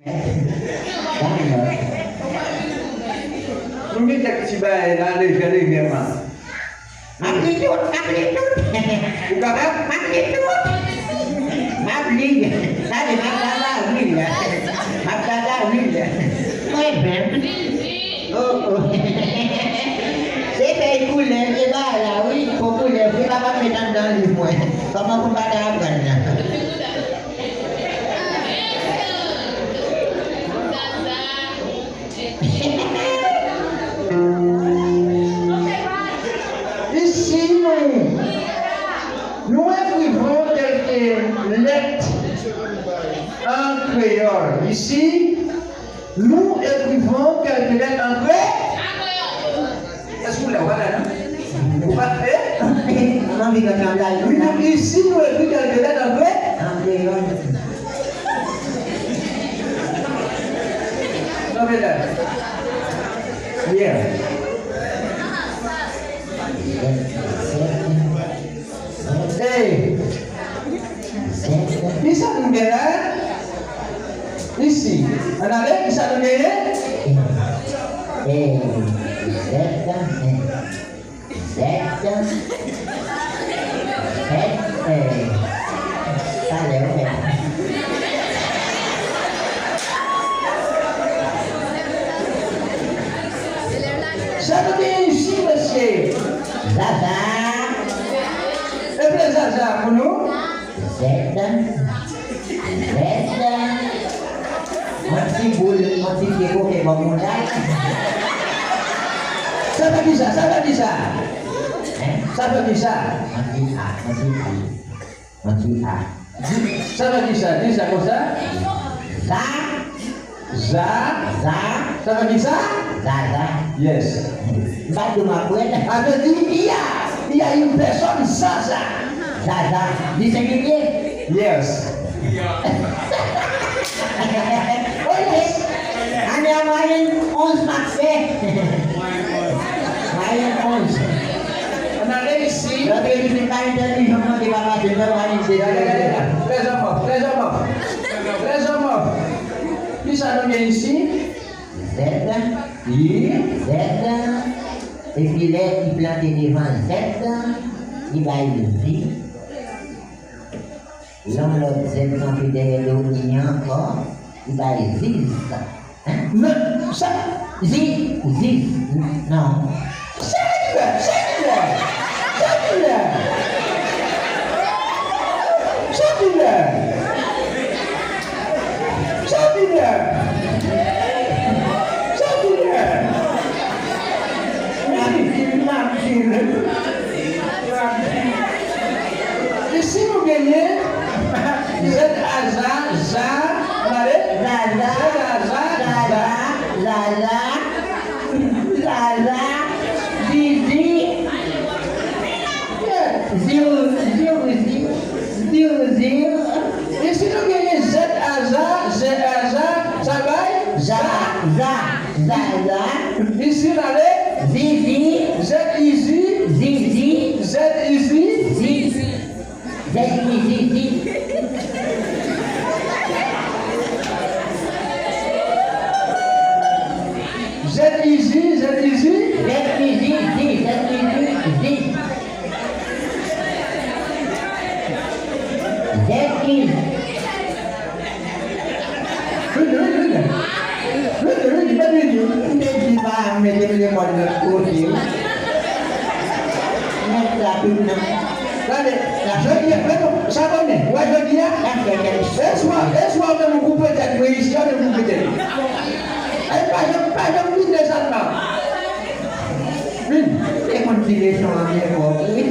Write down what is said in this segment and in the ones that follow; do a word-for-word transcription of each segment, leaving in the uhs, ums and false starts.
Nou gen kèk ti bagay la lejè lejèman. M ap li tout, m ap li tout. Ou kapab? M ap li tout. M ap li. Gade, m ap travay, wi. M ap travay, wi. Mwen menm. Oh, oh. Se fèy koulè, se bagay la, wi. Fo koulè, se pa m ap met anndan liv mwen. Kòman pou m pa ta aprann nan? Isi, nou, nou ekrivan kèlke lèt an kreyòl. Isi, nous écrivons quelques lettres en grec. Èske w la, w pa la, non? Ou pa, eh? Mwen anvi gade yon bagay. Wi, nou, isi, nou ekri kèlke lèt an grèk. An kreyòl. Nan medal. Yeah. Hey. Kisa nou gen la? Isi. Ann ale, kisa nou genyen? E, zèt, zèt, zèt, e. Talè, ou fè. Sa nou genyen isi, mesye? Zaza. Epi zaza pou nou. Zèt. Zèt. Yon ti boul, yon ti pye koke bò mouda. Sa fè kisa? Sa fè kisa? Hein? Sa fè kisa? Yon ti a, yon ti a. Yon ti a. Di, sa fè kisa? Di sa konsa. Za. Za. Za. Sa vle di sa? Zaza. Yes. M pa di w m ap kwè. Sa vle di, il y a, il y a une personne Zaza. Zaza. Li sengilye? Yes. Oh, yes. Ane an mwayèn onz m ap fè. Mwayèn onz. Ann ale isi. Lòt epi se pa entèlijan mande papa se fè mwayèn de. Gade, gade, gade. Trè zòmòf, trè zòmòf. Trè zòmòf. Kisa nou gen isi? Zèd. Wi. Zèd. Epi lè li plante devan zèd, li bay zi. Yon lòt zèd kanpe dèyè do i an ankò, li bay ziz. Hein? Non, sa. Zi, ziz. Non. Sa ki fè? Sa ki fè? Sa ki fè? Sa ki fè? Sa ki fè? Sa ki fè? N ap di, n ap di. Isi nou genyen zèd a za, za, ann ale. Zaza, zèd a za, zaza, zaza, zaza, zizi, ziw, ziw, ziw, ziw, ziw. Isi nou genyen zèd a za, zèd a za, sa bay? Za, za, za, za. Isi, ann ale. Zizi. Zèd izi. Zizi. Zèd izi. Zizi. Zèd izi, zi. Zèd izi, zèd izi. Zèd izi, zi, zèd izi, zi. Zèd izi. Vini, vini, vini. Vini, vini, vini, vini. M te di pa mete m lekòl lòt kote, wi. Mèt la tout nan. Gade, jodi a, men non, sa konnen, w wè jodi a? E swa, e swa menm ou koupe tèt mwen isi, ou menm ou koupe tèt. Ay, pa janm, pa janm vide sa nan. Vin. Te konn ti leson an byen fò, wi.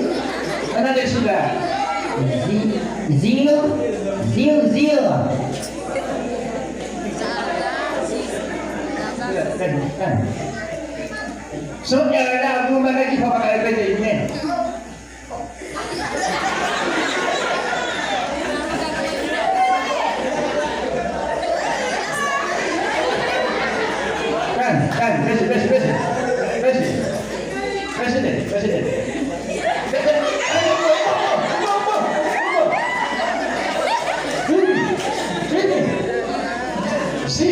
Ann tande sila. Zi, zir, zir, zir. Se yon erè la, pou yon bagay ki fè w pa ka repete l byen. Kalm, kalm, bese, bese, bese. Bese. Bese tèt, bese tèt. Vini, vini. Si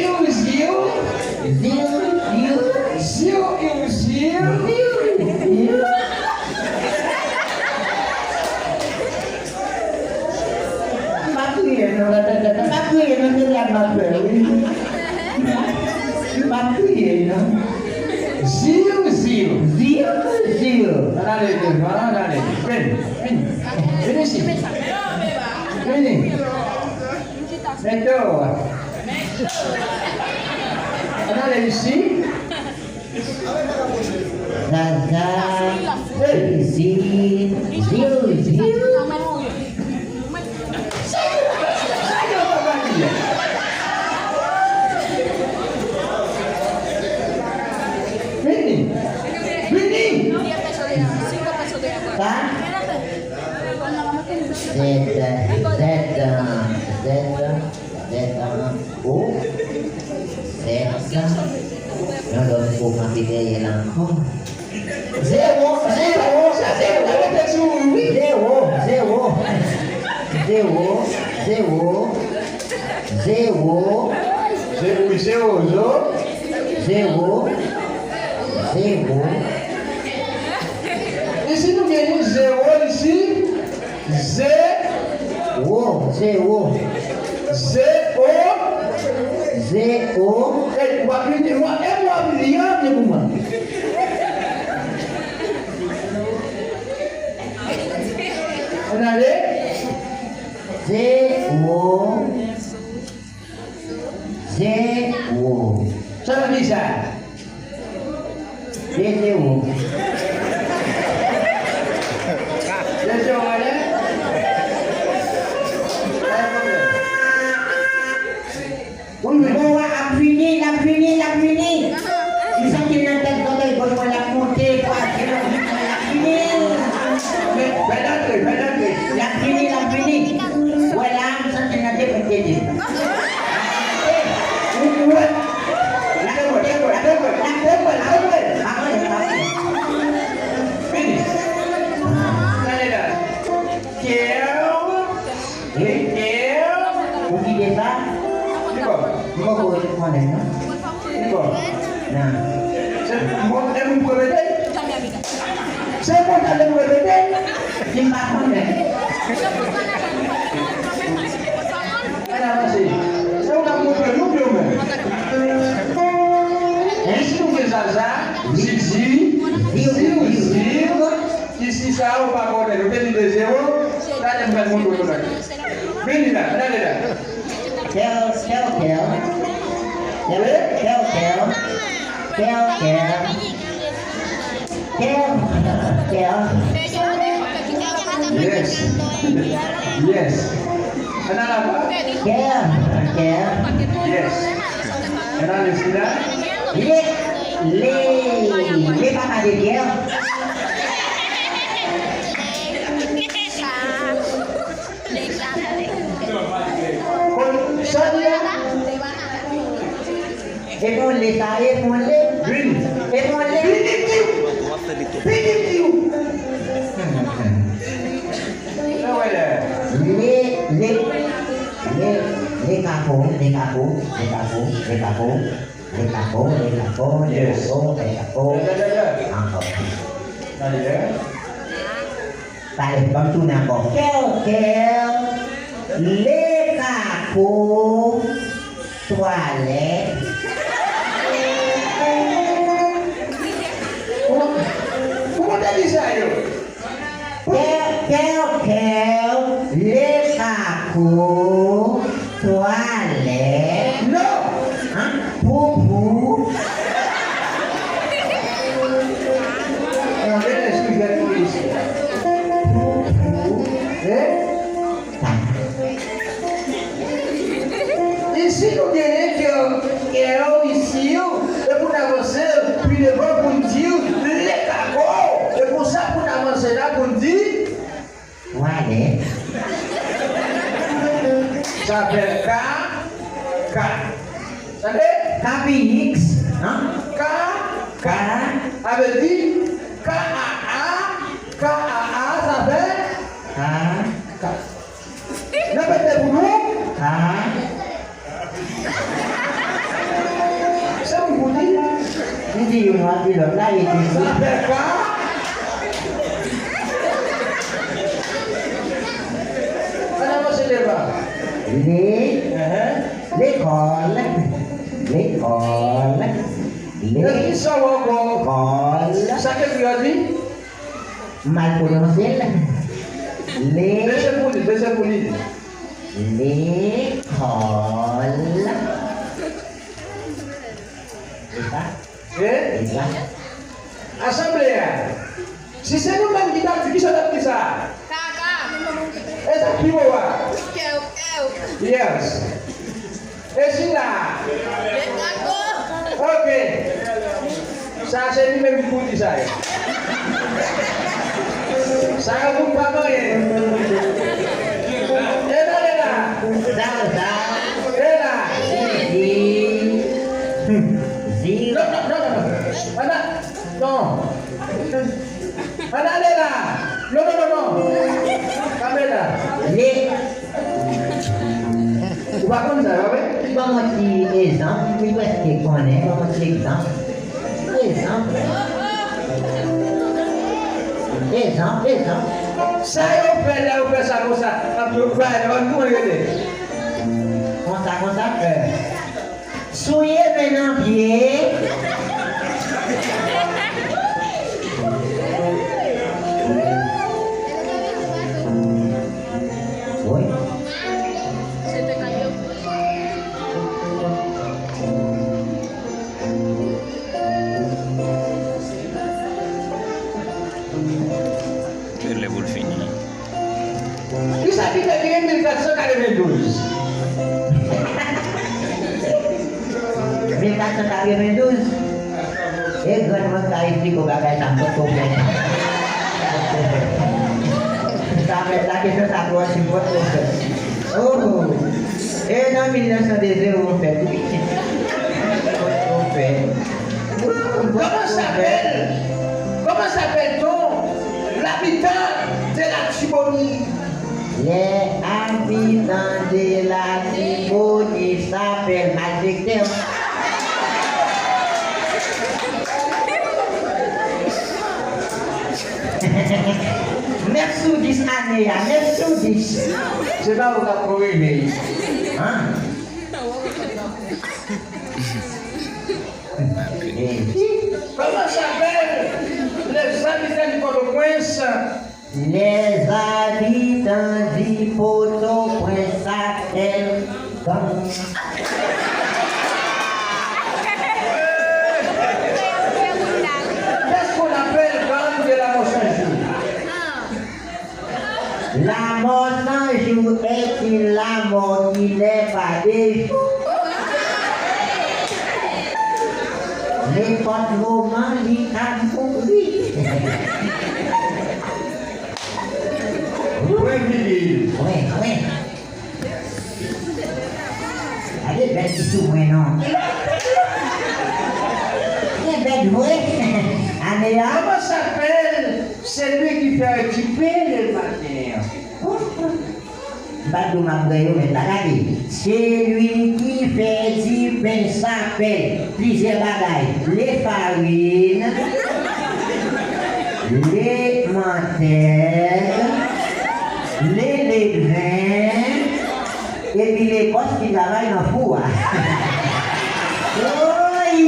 Ziw, ziw. Ziw, ziw, ziw. Ziw, ziw. M pa kriye non. M pa kriye non, se rad m ap fè, wi. M pa kriye non. Ziw, ziw. Ziw, ziw. Ann ale devan, ann ale. Vini, vini. Vini isit. Vini. Mete w. Ann ale isit. Zaza, zizi, zizi. Vini. Vini. Sa? Zèd, zèd, zèd. Zèd, o, zèd, yon lòt o kanpe dèyè l ankò. Zewo, zewo, sa zewo, zewo, zewo, zewo, zewo, zewo, zewo, zewo, zewo, zewo. Isi nou gen yon zewo isi. Ze. Wo, ze wo. Ze o. Ze o. Ey, w ap li, w ap, e w ap li an byen pou mwen. Ann ale. Ze wo. Ze wo. Sa vle di sa? De zewo. De zewo, ale. Pa gen pwoblèm. Wi, wi. Bon, w ap vini, l ap vini, l ap vini. M santi l nan tèt zòrèy gòch mwen, l ap monte, kwaze, l ap vini, l ap vini. Fè l antre, fè l antre. L ap vini, l ap vini. Wè la, m santi l nan dekout tete. Ou, ou wè. L ap dekout, dekout, dekout, dekout, dekout. Vini. Tande la. Kè. Wi. Kè. Ou kite sa? Li bon. M poko konnen non. Li bon. Nan. Se bon, e moun pou repete? Se bon, tande m repete? Di m pa konnen. Ann avanse. Se ou k ap montre nou ke ou menm. Isi nou gen Zaza, Zizi, Ziw, Ziw. Isi sa ou pa konnen, nou te di de zewo. Talè m pral montre nou bagay. Vini la, ann ale la. Kèl, kèl, kèl. Kèl, kèl, kèl. Kèl, kèl. Kèl, kèl. Yes. Yes. Ann ale ankò. Kèl, kèl. Yes. Ann ale sila. Le, le, le papa de kèl. Konn sa li ye? Epi yon le sa, epi yon le. Vini. Epi yon le. Vini, piu. Vini, piu. Sa w wè la? Le, le, le, le kako, le kako, le kako, le kako, le kako, le kako, le kako, le kako. Ankò. Tande, hein? Talè, ban m tounen ankò. Kèl, kèl, le kako, twalèt. Ou, ou konn te di sa yo? Kèl, kèl, kèl, le kako. Twalèt. Non. An? Poupou. Nan, men lespri fè tout isi. Poupou. Hein? Isi nou genyen kè, kè isi, e pou n avanse pi devan pou n di le kako. E pou sa pou n avanse la pou n di Twalèt. Sa fè ka, ka. Tande? Kapiniks, hein? Ka, ka. Sa vle di ka a a, ka a a, sa fè ka, ka. Repete pou nou. Ka. Se moun Pou li, m di youn, w ap di lòt la, e di sa fè ka. Ann avanse devan. Li, Enhen. Lekòl, lekòl, le, Kisa w ankò? Kòl. Sa ke li a di? M mal pwononse l. Le, Bese pou li, bese pou li. Lekòl. E sa? E? E sa? Asanble a. Si se nou menm ki t ap di, kisa n ap di sa? Kaka. E sa pi wo a? Kèw, kèw. Yes. E sila a? Lekato. Ok. Sa se li menm ki pou di sa yo. Sa yo pou pa manyen. E nan lela. Zaza. E la. Zizi. Zi. Non, non, non, non, non. Ann a-, non. Ann ale la. Non, non, non, non. Kanpe la. Li. Ou pa konn sa yo, wi? Ban mwen ti egzanp, li prèske konnen. Ban mwen ti egzanp. Egzanp. Egzanp, egzanp. Sa yo fè lè yo fè sa konsa, ap yo bay, yo pa konn rele. Konsa, konsa? Eh. Souye men nan pye. Wi. Se lè pou l fini. Kisa ki fè genyen mil kat san katrevendouz? Mil kat san katrevendouz? E grann mwen ka esplike w bagay sa, m potko fè. Sa fèt la, kesyon sa twò di, m potko fè. Oh! E nan mil nèf san de zewo m fèt, wi. M potko fè. Comment s'appelle, comment s'appelle-t-on l'habitant de l'Artibonite? Les habitants de l'Artibonite s'appellent malfektè. Nèf sou dis ane a, nèf sou dis. Se pa ou k ap korije. Hein? Comment s'appellent les habitants de Port-au-Prince? Les habitants de Port-au-Prince s'appellent gang. Qu'est-ce qu'on appelle gang de la mort cent jours? La mort cent jours est une la mort qui n'est pas de jour. Nenpòt moman, li ka mouri. Mwen vini. Wi, wi. Gade bèt ki sou mwen non. Gen bèt vre. Ane a. Comment s'appelle celui qui fait du pain le matin? M pa t di w m ap bwè yo, men m pa gade. Celui qui fait du pain s'appelle plizyè bagay. Le farine, le mantèl, le ledven, epi Lekòs ki travay nan fou a. Woy!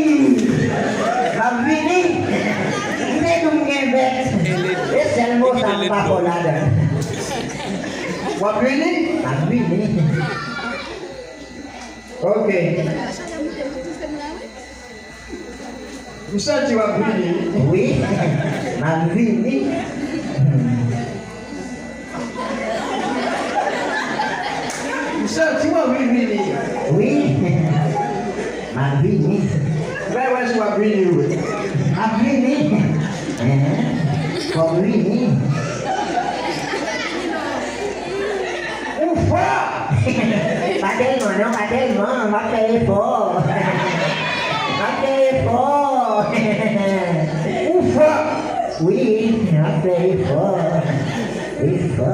M ap vini. M te di w m gen bèt. E sèl mo sa m pa fò ladan. W ap vini? M ap vini. Ok. M santi w ap vini. Wi, m ap vini. M santi w anvi vini. Wi, m ap vini. Fè wè si w ap vini, wi. M ap vini. Hein? Fò m vini. Ou fò! Pa tèlman non, pa tèlman, m ap fè efò. M ap fè efò. Ou fò! Wi, m ap fè efò. Efò.